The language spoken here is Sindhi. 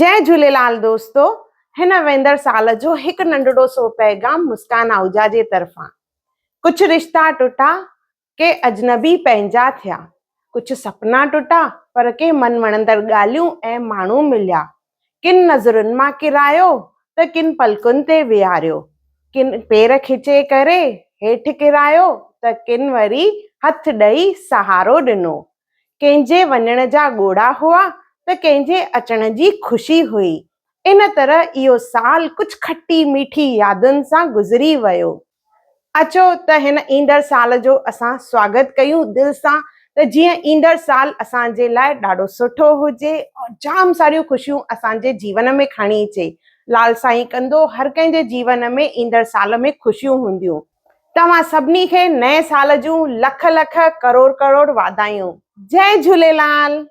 جئي جهوليلال دوستو هن ويندڙ سال جو هڪ ننڍڙو سو پيغام مسڪان آهوجا جي طرفان ڪجهه رشتا ٽٽا ڪي اجنبي پنهنجا ٿيا ڪجهه سپنا ٽٽا پر ڪي من وڻندڙ ڳالهيون ۽ ماڻهو مليا ڪن نظرن مان ڪرايو ته ڪن پلڪن تي ويهاريو ڪن پير کچي ڪري هيٺ ڪرايو ته ڪن وري هٿ ڏئي سهارو ڏنو ڪنهن جي وڃڻ جا ڳوڙها هئا ته ڪنهن جي اچڻ جي خوشي هئي. ان طرح اهو سال ڪجهه کٽي ميٺي يادن سان گذري ويو. اچو ته هن ايندڙ سال جو اسان سواگت ڪيون دل سان ته جيئن ايندڙ سال اسان جي لاء ڏاڍو سٺو هجي ۽ جام ساريون خوشيون اسان جي جيون ۾ کڻي اچي. لال سائين ڪندو هر ڪنهن جي جيون ۾ ايندڙ سال ۾ خوشيون هونديون. توهان سڀني کي نئين سال جون لک لک ڪروڙ ڪروڙ واڌايون. جئي جهوليلال.